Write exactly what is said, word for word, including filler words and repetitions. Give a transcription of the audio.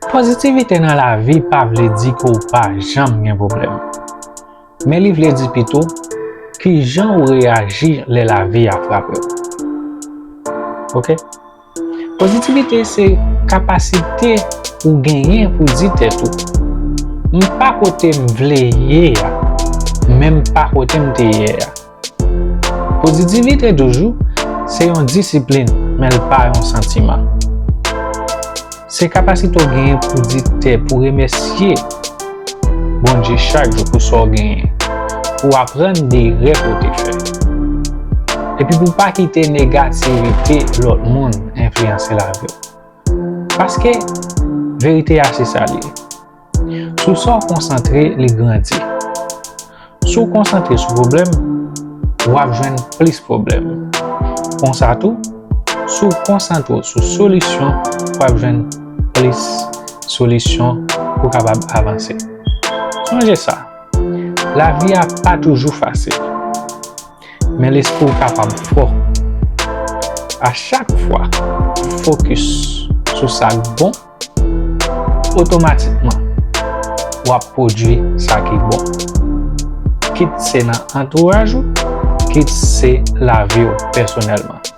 Pozitivite nan lavi pa vle di ke w pa janm gen pwoblèm. Men li vle di pito kijan ou reyaji lè lavi a frape w. Oke? Pozitivite se kapasite ou genyen pou di tèt ou, "M pa kote m vle ye a, men m pa kote m te ye a." Pozitivite toujou se yon disiplin, men l pa yon santiman. Se kapasite w genyen pou di tè, pou remèsye Bondye chak jou pou sa w genyen, pou w aprann de erè ke w te fè. Epi pou w pa kite negativite lòt moun enfliyanse lavi w. Paske verite a se sa l ye. Sou sa w konsantre, li grandi. Si w konsantre sou pwoblèm, w ap jwenn plis pwoblèm. Konsa tou, si w konsantre w sou solisyon, w ap jwenn plis solisyon pou w kapab avanse. Sonje sa, lavi a pa toujou fasil, men lespri w kapab fò. A chak fwa ou fokis sou sa k bon, otomatikman, w ap pwodui sa ki bon. Kit se nan antouraj ou, kit se lavi w pèsonèlman.